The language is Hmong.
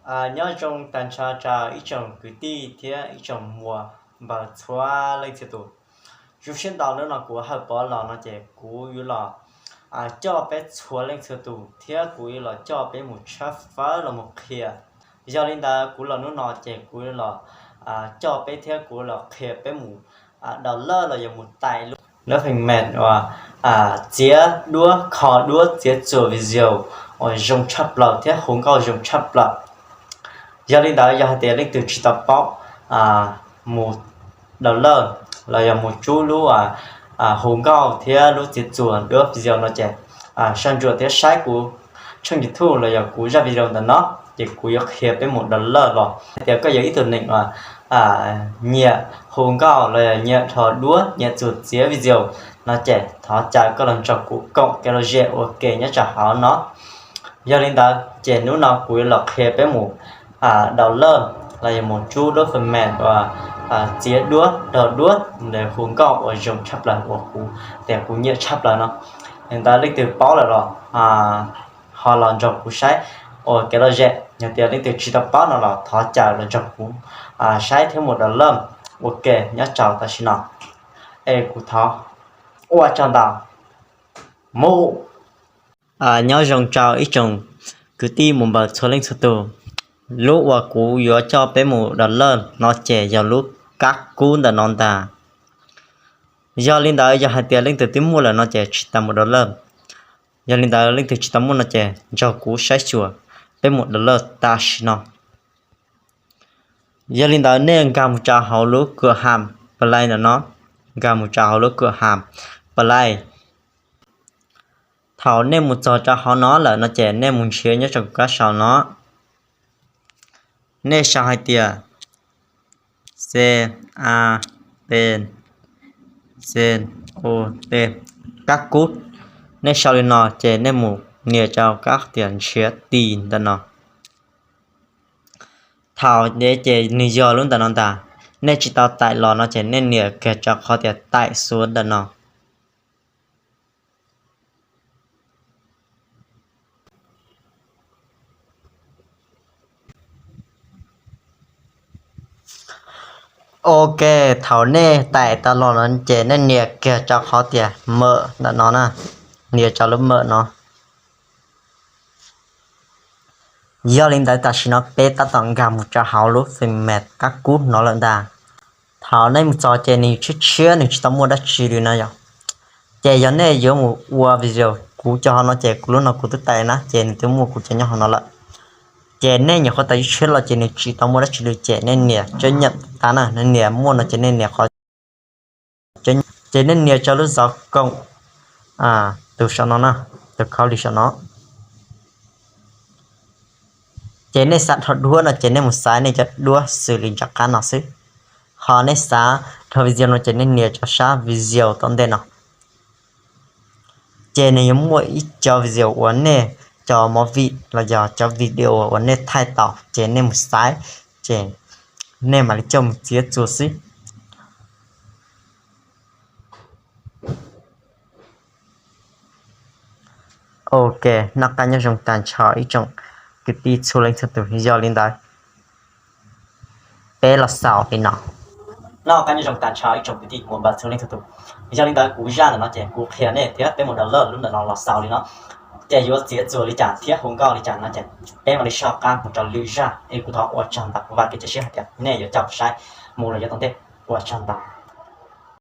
Nyob zoo tag nrho rau ib tsoom kwv tij thiab ib tsoom muam npawg txhua leej txhua tus. Zoo siab ntau, hnub no kuv Hawj Pov los no ces kuv yuav los coj peb txhua leej txhua tus thiab kuv yuav los coj peb mus tshawb fawb los mus qhia. Yog li ntawd kuv los hnub no ces kuv yuav los coj peb thiab kuv los qhia peb mus download los yog mus tais lub, lub phần mềm uas txiav duab, kho duab, txiav txuas video uas zoo tshaj plaws thiab hu nkauj zoo tshaj plaws. Yog li ntawd yog hais tias leej twg tsis tau paub mus download los yog mus tsub lub hu nkauj thiab lub txiav txuas duab video no ces soj ntsuam thiab saib kuv tshooj YouTube los yog kuv zaj video ntawm no, ces kuv yuav qhia peb mus download los. Hais tias koj yog ib tug neeg uas nyiam hu nkauj los yog nyiam rho duab, nyiam txuas txiav video no ces thov caw koj los nrog kuv koom kev lom zem ua ke nyob rau hauv no. Yog li ntawd ces hnub no kuv yuav los qhia peb mus download los yog mus tsub lub phần mềm uas txiav duab, rho duab, hu nkauj uas zoo tshaj plaws uas kuv tias kuv nyiam tshaj plaws no. Li ntawd leej twg paub lawm los ho los nrog kuv saib ua kev lom zem, yog tias leej twg tsis tau paub no los thov caw los nrog kuv saib thiab mus download ua ke nyob rau tam sim no. Es kuv thov ua tsaug ntau, mus. Nyob zoo rau ib tsoom kwv tij muam npawg txhua leej txhua tus. Lub uas kuv yuav coj peb mus download no ces yog lub kab kub ntawm no ntag. Yog li ntawd yog hais tias leej twg twb muaj lawm no ces tsis tas mus download. Yog li ntawd leej twg tsis tau muaj no ces nrog kuv saib xyuas peb mus download tam sim no. Yog li ntawd nej nkag mus rau hauv lub kua ham Play ntawm no, nkag mus rau hauv lub kua ham Play. Thaum nej mus txog rau hauv no lawm no ces nej mus nrhiav nyob rau kuv kab sau no. Nej sau hais tias C A P C O T, kab kub. Nej sau li no ces nej mus nias rau kab tias nrhiav tis ntawm no. Thaum ntev ces nws yog lub ntawm no ntag. Nej tsis tau taim los no ces nej nias kiag rau qhov tias taim xuav ntawm no. Ok, thaum nej taim tau los no ces nej nias kiag rau qhov tias mawm ntawm no na, nias rau lub mawm no. Yog li ntawd tam sim no peb tab tom nkag mus rau hauv lub phần mềm kab kub no lawm ntag. Thaum nej mus txog ces nws tshiab tshiab, nws tsis tau muaj dab tsi li no yom. Ces yog nej yuav mus ua video kuv cov hauv no ces kuv lub no kuv twb taim na ces nws twb muaj kuv cov nyob hauv no lawm. Ces nej nyuam qhuav tau ib tshiab los ces nws tsis tau muaj dab tsi li ces nej nias chấp nhận tas na, nej nias muaj no ces nej nias qhov, ces nej nias rau lub zov koom tus saum no na, tus khaub lig saum no. Ces nej xav rho duab no ces nej mus xaiv nej cov duab xws li nram qab no xwb. Ho nej xav rho video no ces nej nias rau sab video tom ntej no. Ces nws yuav muaj ib co video uas nej, cov movie los yog cov video uas nej thaij tau ces nej mus xaiv, ces nej mam li coj mus txiav txuas xwb. Ok, noj qab nyob zoo tag nrho ib tsoom kwv tij txhua leej txhua tus. Yog li ntawd peb los xaus li no. Noj qab nyob zoo tag nrho ib tsoom kwv tij muam npawg txhua leej txhua tus. Yog li ntawd kuv zaj ntawm no ces kuv qhia nej thiab peb mus download lub ntawm no los xaus li no. Ces yuav txiav txuas li cas thiab hu nkauj li cas no ces peb mam li soj qab mus rau lwm zaj. Es kuv thov ua tsaug ntau, vam kev cia siab hais tias nej yuav coj saib mus los yuav tau ntej. Ua tsaug ntau.